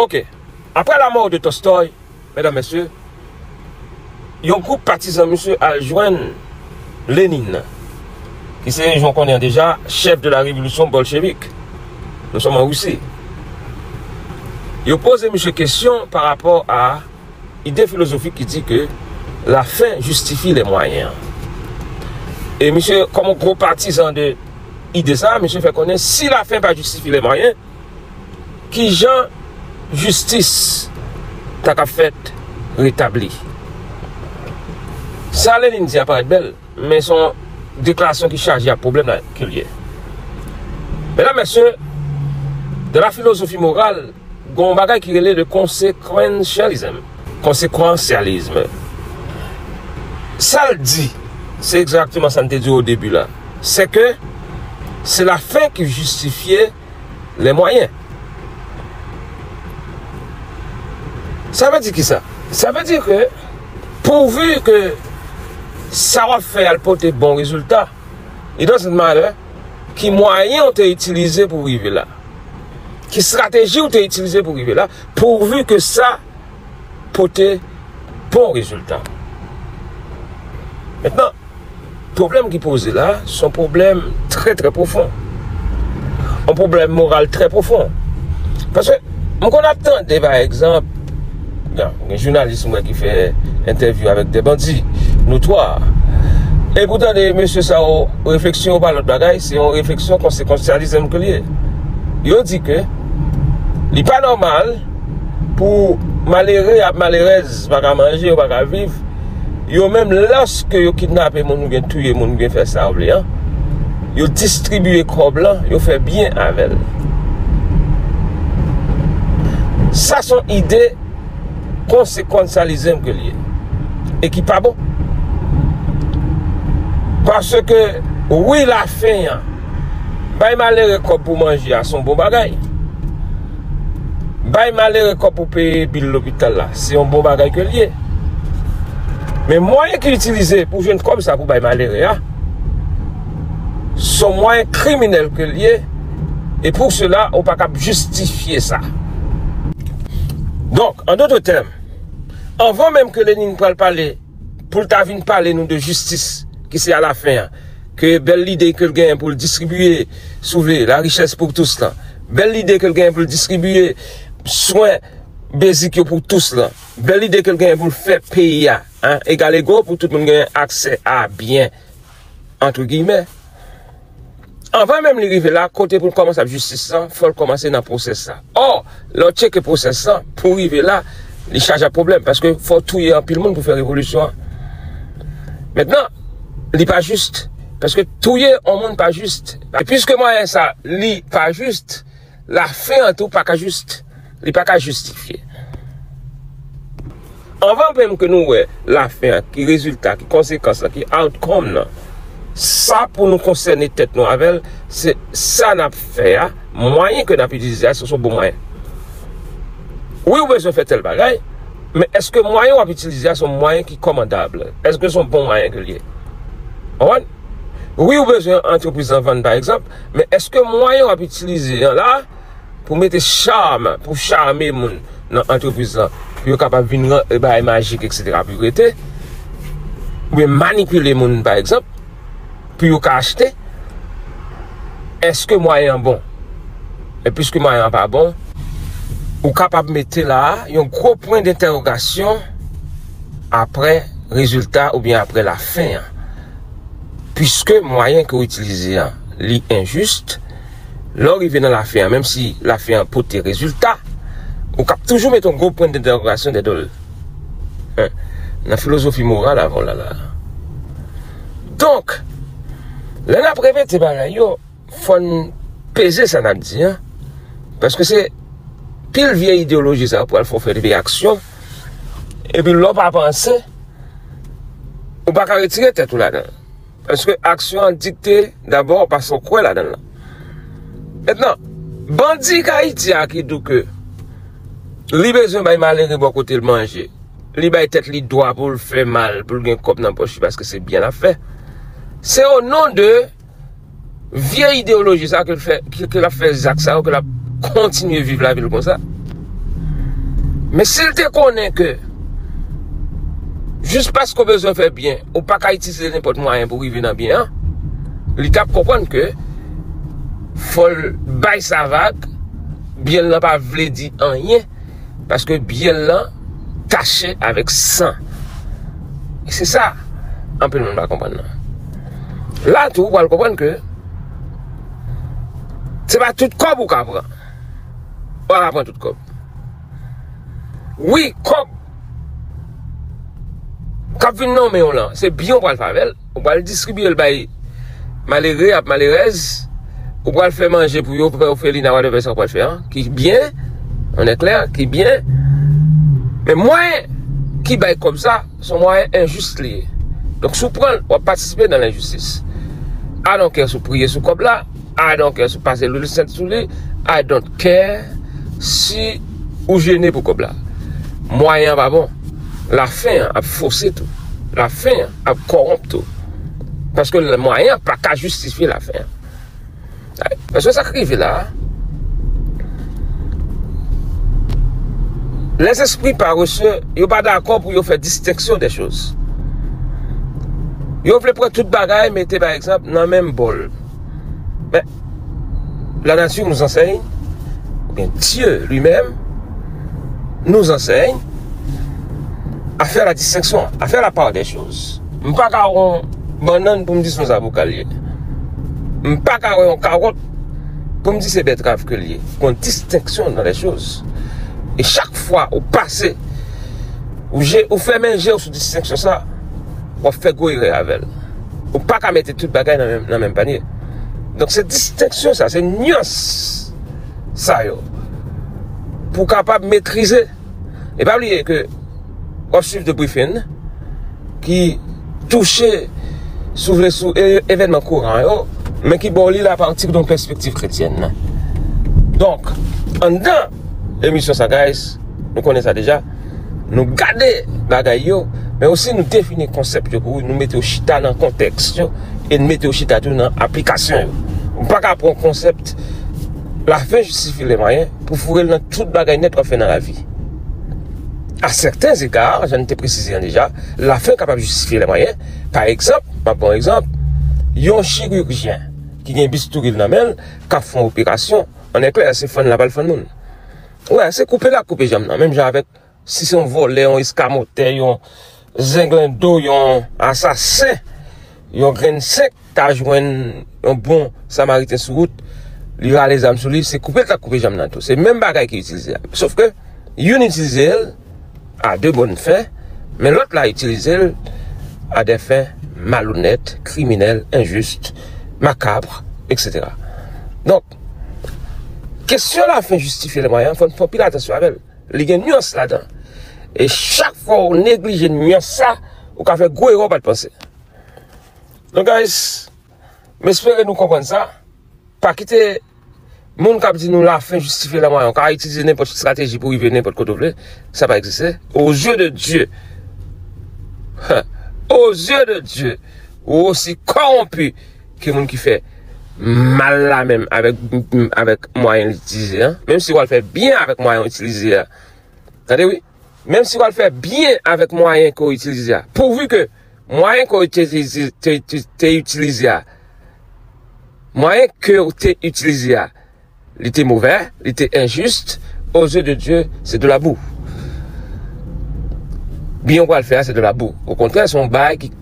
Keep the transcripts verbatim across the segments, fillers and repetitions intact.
Ok. Apre lanmò de Tolstoy, medam, mesye, yon gwoup patizan misye al jwenn Lenin, ki se, jan w konnen deja, chef de la révolution bolchevique. Nou sòm an Risi. Yo poze misye kesyon pa rapò a ide filozofik ki di ke la fin justifie les moyens. E misye, kòm yon gwo patizan de ide sa, misye fè konnen si la fin pa justifie les moyens, kijan jistis ta ka fèt retabli? Sa Lenin di a parèt bèl, men se yon deklarasyon ki chaje ak pwoblèm la ke l ye. Medam, mesye, dans la philosophie morale, gen yon bagay ki rele le consequentialism. Konsekwansyalizm. Sa l di, se egzakteman sa n te di o debi la. Se ke se la fin ki jistifye les moyens. Sa vle di ki sa? Sa vle di ke pouvi ke sa w ap fè a l pote bon rezilta, it doesn't matter ki mwayen w te itilize pou rive la, ki estrateji w te itilize pou rive la, pouvi ke sa pote bon rezilta. Mentnan, pwoblèm ki poze la, se yon pwoblèm trè, trè pwofon. Yon pwoblèm moral trè pwofon. Paske m konn ap tande, pa egzanp, gen, gen jounalis m wè ki fè entèvyou avèk de bandi notwa. E pou tande mesye sa yo, refleksyon yo pa lòt bagay, se yon refleksyon konsekwansyalizm ke l ye. Yo di ke li pa nòmal pou malere ak malerèz pa ka manje, yo pa ka viv. Yo menm, lòske yo kidnape moun oubyen touye moun oubyen fè sa yo vle an, yo distribiye kòb lan, yo fè byen avè l. Sa se yon ide konsekwansyalizm ke l ye. E ki pa bon. Paske, wi, lafen an, bay malere kòb pou manje a, se yon bon bagay. Bay malere kòb pou peye bil lopital la, se yon bon bagay ke l ye. Men mwayen ki itilize pou jwenn kòb sa pou bay malere a, se yon mwayen kriminèl ke l ye. E pou sela, ou pa kab jistifye sa. Donk, an dòt tèm, anvan menm ke Lenin pral pale, pou l ta vin pale nou de jistis, ki se alafen an, ke bèl lide ke l genyen pou l distribiye, si w vle, la richès pou tous lan, bèl lide ke l genyen pou l distribiye swen bezik yo pou tous lan, bèl lide ke l genyen pou l fè peyi a, en, egal ego pou tout moun genyen aksè a byen, antre giyimè. Anvan menm li rive la, kote pou l kòmanse ap jistis lan, fò l kòmanse nan pwosès sa. Ò, lè w tcheke pwosès lan, pou rive la, li chaje ak pwoblèm, paske fò w touye anpil moun pou fè revolisyon an. Mentnan, li pa jis, paske touye yon moun pa jis. E piske mwayen sa, li pa jis, lafen an tou pa ka jis. Li pa ka jistifye. Anvan menm ke nou wè lafen an, ki rezilta, ki konsekans lan, ki outcome lan, sa pou nou konsène tèt nou avè l, se sa n ap fè a, mwayen ke n ap itilize a, se yon bon mwayen. Wi, ou bezwen fè tèl bagay, men èske mwayen w ap itilize a se yon mwayen ki kòmandab? Èske se yon bon mwayen ke l ye? Ou konprann? Wi, ou bezwen antrepriz lan vann, pa egzanp, men èske mwayen w ap itilize an la, pou mete cham, pou chame moun nan antrepriz lan, pou yo kapab vin ran-, bagay majik, etsetera, pou yo rete, oubyen manipile moun, pa egzanp, pou yo ka achte, èske mwayen an bon? E piske mwayen an pa bon, ou kapab mete la a yon gwo pwen dentèwogasyon apre rezilta oubyen apre lafen an. Piske mwayen ke w itilize an, li enjis, lè w rive nan lafen an, menm si lafen an pote rezilta, ou kab toujou mete yon gwo pwen dentèwogasyon dèyè do l. Hein? Nan filozofi moral avè w la la. Donk, lè n ap repete bagay yo, fò n peze sa n ap di an, paske se pil vye ideyoloji sa yo pral fè w fè de aksyon, epi lè w pa panse, ou pa ka retire tèt ou ladan l. Paske aksyon an dikte dabò pa sa w kwè ladan l lan. Mentnan, bandi k Ayiti a ki di w ke li bezwen bay malere bò kote l manje, li bay tèt li dwa pou l fè mal, pou l gen kòb nan pòch li, paske se byen l ap fè. Se o non de vye ideyoloji sa ke l fè, ke, ke l ap fè zak sa yo, ke l ap kontinye viv lavi l konsa. Men si l te konnen ke jis paske w bezwen fè byen, ou pa ka itilize nenpòt mwayen pou rive nan byen an, li t ap konprann ke fò l bay sa vag, byen l lan pa vle di anyen, paske byen l lan tache avèk san. E se sa, anpil moun pa konprann nan. La tou, ou pral konprann ke se pa tout kòb ou ka pran. Ou pa ka pran tout kòb. Wi, kòb k ap vin nan men w lan, se byen ou pral fè avè l. Ou pral distribye l bay malere ak malerèz. Ou pral fè manje pou yo, pou fè ofelina, whatever sa w pral fè an, ki byen, on est clair, ki byen. Men mwayen ki bay kòb sa, se yon mwayen enjis li ye. Donk, si w pran l, w ap patisipe nan lenjistis. I don't care si w priye sou kòb la, I don't care si w pase lwil sent sou li, I don't care si ou jene pou kòb la. Mwayen an pa bon. Lafen an ap fose tou. Lafen an ap kòwonp tou. Paske mwayen an pa ka jistifye lafen an. Paske sa k rive la, les esprits paresseux, yo pa dakò pou yo fè distenksyon de choz. Yo vle pran tout bagay, mete, pa egzanp, nan menm bòl. Men, la nature nous enseigne, oubyen Dieu lui-même nous enseigne à faire la distinction, à faire la part des choses. M pa ka wè yon bannann pou m di se yon zaboka l ye. M pa ka wè yon kawòt pou m di se bètrav ke l ye. Gon distenksyon nan lè choz. E chak fwa ou pase, ou, je, ou fèmen je w sou distenksyon sa, w ap fè gwo erè avè l. Ou pa ka mete tout bagay nan menm, nan menm panye. Donk, se distenksyon sa, se nyans sa yo, pou w kapab metrize. E pa bliye ke w ap swiv de briefing ki touche, si w vle, sou e, evènman kouran yo, men ki ba w li l apati de yon pèspektiv kretyèn. Donk, anndan emisyon sa, guys, nou konnen sa deja, nou gade bagay yo, men osi nou defini konsèp yo pou ou, nou mete yo chita nan kontèks yo, e nou mete yo chita tou nan aplikasyon yo. Ou pa ka pran konsèp la fin justifie les moyens pou foure l nan tout bagay nèt w ap fè nan lavi. À certains égards, jan n te presize an deja, la fin kapab jistifye les moyens. Pa egzanp, m ap ba w egzanp, yon chirijyen ki gen bistouri l nan men l, k ap fè yon operasyon, on est clair, se fann l ap al fann moun. Wè, se koupe l ap koupe janm nan, menm jan avèk si se yon vòlè, yon eskamotè, yon zenglendo, yon asasen, yon grenn senk ta jwenn yon bon samariten sou wout, li rale zam sou li, se koupe l t ap koupe janm nan tou. Se menm bagay ki itilize a. Sof ke youn itilize l à de bonnes fins, men lòt la itilize l à des fins malhonnêtes, criminelles, injustes, macabres, et cetera. Donk, kesyon la fin justifie les moyens, fò n fè anpil atansyon avè l. Li gen nyans ladan. E chak fwa ou neglije nyans sa, ou ka fè gwo erè w pa t panse. Donk, guys, m espere nou konprann sa. Pa kite moun k ap di nou la fin justifie les moyens. Ou ka itilize nenpòt estrateji pou rive nenpòt kote w vle. Sa pa egziste. Aux yeux de Dieu, aux yeux de Dieu, ou osi kòwonpi ke moun ki fè mal la menm avèk, avèk mwayen l itilize a. Menm si w al fè byen avèk mwayen w itilize a. Tande wi. Menm si w al fè byen avèk mwayen ke w itilize a. Pouvi ke mwayen ke w te, te, te, te, te itilize a, mwayen ke w te itilize a, li te movè, li te enjis, aux yeux de Dieu, c'est de la boue. Byen w pral fè a, se de la boue. Okontrè, se yon bagay ki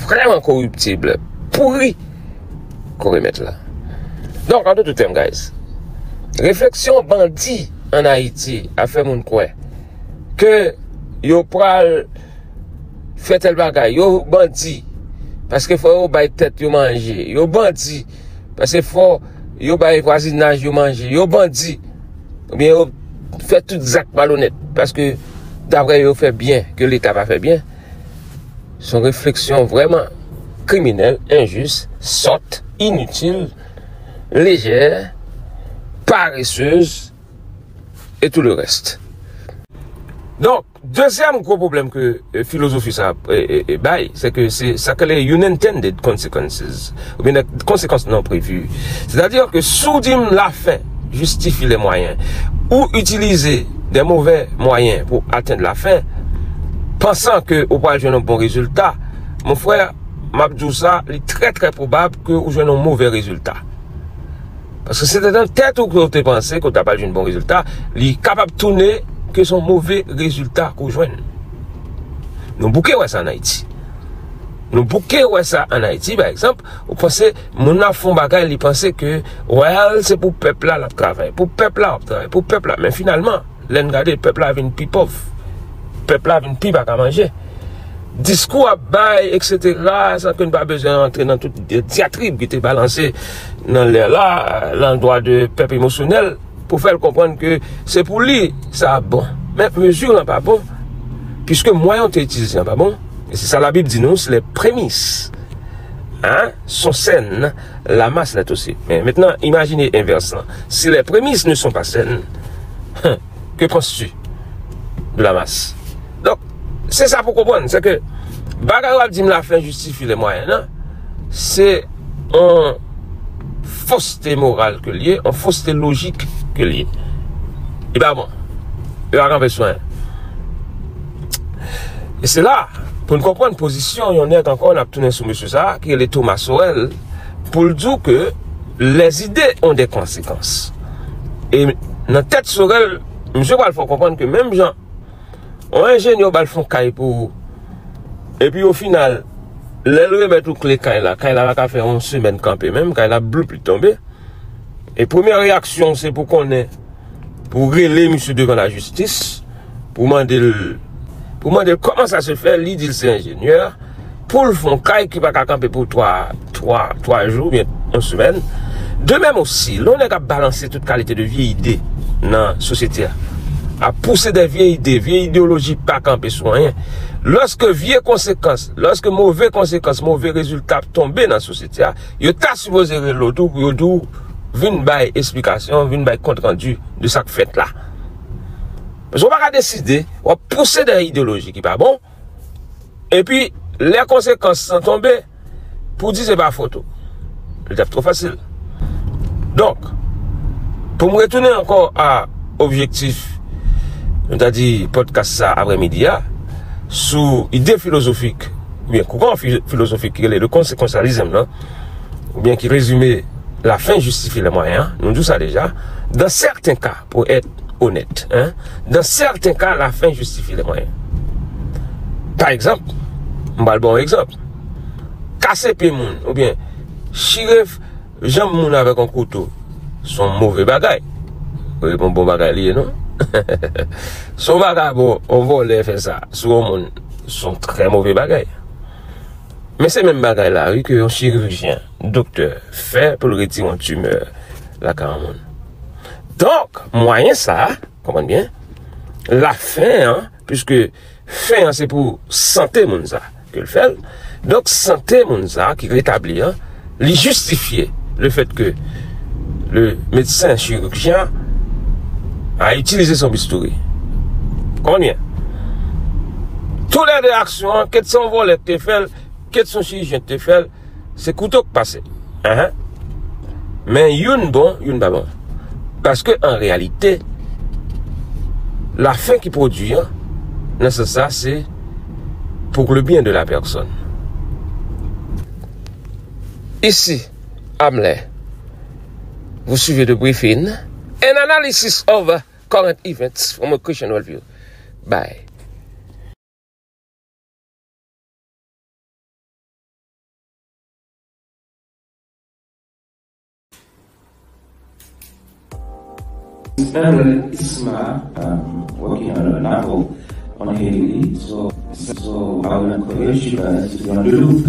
vrèman koriptib, pouri, kò remèt la. Donk, an dòt tèm, guys, refleksyon bandi ann Ayiti ap fè moun kwè ke yo pral fè tèl bagay, yo bandi, paske fò yo bay tèt yo manje, yo bandi, paske fò yo bay vwazinaj yo manje, yo bandi, oubyen yo fè tout zak malonèt, paske daprè yo fè byen, ke Leta pa fè byen. Se yon refleksyon vrèman kriminèl, enjis, sòt, initil, lejè, paresez, e tout le reste. Donk, dezyèm gwo pwoblèm ke, e, filozofi sa, e, e, e, bay, se ke se sa k rele unintended consequences, oubyen konsekans non previ. Sètadi ke si w di m la fin justifie les moyens, ou itilize de movè mwayen pou atenn lafen, pansan ke ou pral jwenn yon bon rezilta, mon frè, m ap di w sa, li trè, trè pwobab ke ou jwenn yon movè rezilta. Paske se te nan tèt ou ke w te panse ke w ta pral jwenn bon rezilta, li kapab tounen ke se yon move rezilta ke w jwenn. Nou bouke wè sa ann Ayiti. Nou bouke wè sa ann Ayiti, pa egzanp, ou panse moun nan ap fè yon bagay, li panse ke, well, se pou pèp la l ap travay. Pou pèp la w ap travay. Pou pèp la. Men finalman, lè n gade, pèp la vin pi pòv. Pèp la vin pi pa ka manje. Diskou ap bay, etsetera, san ke n pa bezwen rantre nan tout dyatrib ki te balanse nan lè la, landwa de pèp emosyonèl, pou fè l konprann ke se pou li sa ap bon. Men mezi lan pa bon, piske mwayen w te itilize an pa bon. E se sa Labib di nou, c'est les prémices, hein, sont saines, la masse l'est aussi. Men mentnan, imajine envès lan. Si les prémices ne sont pas saines, que penses-tu de la masse? Donk, se sa pou konprann, se ke bagay w ap di m lafen jistifye lè mwayen an, se yon foste moral ke l ye, yon foste lojik ke l ye. Li pa bon. Li pa kanpe sou anyen. E se la, pou n konprann pozisyon yon nèg ankò, n ap tounen sou mesye sa a, ki rele Thomas Sorel, pou l di w ke les idées ont des conséquences. E nan tèt Sorel, misye pral fè w konprann ke menm jan yon enjenyè ba l fè yon kay pou ou, epi o final, lè l remèt ou kle kay la, kay la pa ka fè yon semèn kanpe menm, kay la bloup, li tonbe. E premyè reyaksyon w se pou konnen, pou rele misye devan lajistis, pou mande l, pou mande l kòman sa se fè, li di l se enjenyè, pou l fè yon kay ki pa ka kanpe pou twa, twa, twa jou, oubyen yon semèn. De menm osi, lè yon nèg ap balanse tout kalite de vye ide nan sosyete a, ap pouse de vye ide, vye ideyoloji pa kanpe sou anyen, lòske vye konsekans, lòske move konsekans, move rezilta ap tonbe nan sosyete a, yo ta sipoze rele w tou pou yo di w vin bay esplikasyon, vin bay kontrandi de sa k fèt la. Paske w pa ka deside, w ap pouse dèyè ideyoloji ki pa bon, epi lè konsekans lan tonbe, pou di se pa fòt ou. Li t ap twò fasil. Donk, pou m retounen ankò a objektif, nou ta di, pòdkas sa aprèmidi a, sou ide filozofik, oubyen kouran fi-, filozofik ki rele le konsekansyalizm lan, oubyen ki rezime la fin justifie les moyens, nou di w sa deja, dans certains cas, pour être honnête, hein, dans certains cas, la fin justifie les moyens. Pa egzanp, m pral ba w yon egzanp. Kase pye moun, oubyen chire f-, janm moun avèk yon kouto, se yon move bagay. Wi, bon, bon bagay li ye, non? Se yon vagabon, yon vòlè fè sa sou yon moun, se yon trè move bagay. Men se menm bagay la, wi, ke yon chirijyen, doktè, fè pou l retire yon timè lakay yon moun. Donk, mwayen sa a, konprann byen, lafen an, piske fen an se pou sante moun sa ke l fè l. Donk, sante moun sa ki retabli an, li jistifye le fèt ke le medsen chirijyen a itilize son bistouri. Konprann byen? Toulède aksyon an, kèt se yon vòlè k te fè l, kèt se yon chirijyen k te fè l, se kouto k pase. Enhen. Men youn bon, youn pa bon. Paske an reyalite, lafen ki pwodui an, nan sans sa, se pour le bien de la personne. Ici Amlin, vous suivez The Briefing, an analysis of current events from a Christian worldview. Bye. Evelyn Isma, um, working on a novel on Haiti. So, so I will encourage you guys to be on the loop.